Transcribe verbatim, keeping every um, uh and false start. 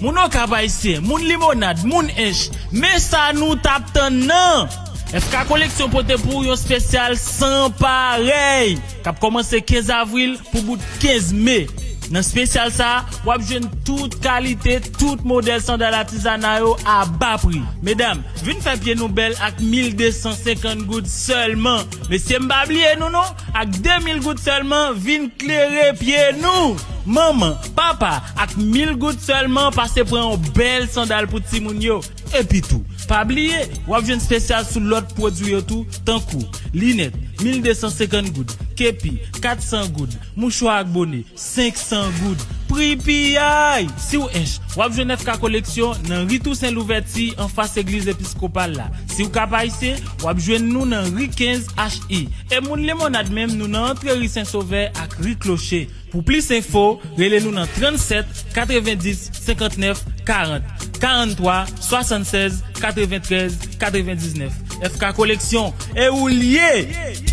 Moun Okap Ayisyen, moun Limonad, moun Ench, men sa nou t ap tann nan! F K Koleksyon pote pou w yon espesyal san parèy k ap kòmanse kenz avril pou bout kenz me. Nan espesyal sa a, w ap jwenn tout kalite, tout modèl sandal atizana yo a ba pri. Medam, vin fè pye nou bèl ak mil de san senkant goud sèlman. Mesye, m pa bliye nou non, ak de mil goud sèlman, vin klere pye nou. Manman, papa, ak mil goud sèlman, pase pran yon bèl sandal pou timoun yo. Epi tou, pa bliye, w ap jwenn espesyal sou lòt pwodui yo tou, tankou linèt, mil de san senkant goud, kepi, kat san goud, mouchwa ak bone, senk san goud. Pri piyay! Si w Ench, w ap jwenn F K Koleksyon nan ri Tousen Louvèti anfas Legliz Episkopal la. Si w Kap Ayisyen, w ap jwenn nou nan ri kenz H I. E moun Limonad menm, nou nan antre ri Sen Sovè ak ri Kloche. Pou plis enfo, rele nou nan trannsèt, katrevenndis, senkantnèf, karant, karanntwa, swasannsèz, katreventrèz, katrevendiznèf. F K Koleksyon, e ou l ye!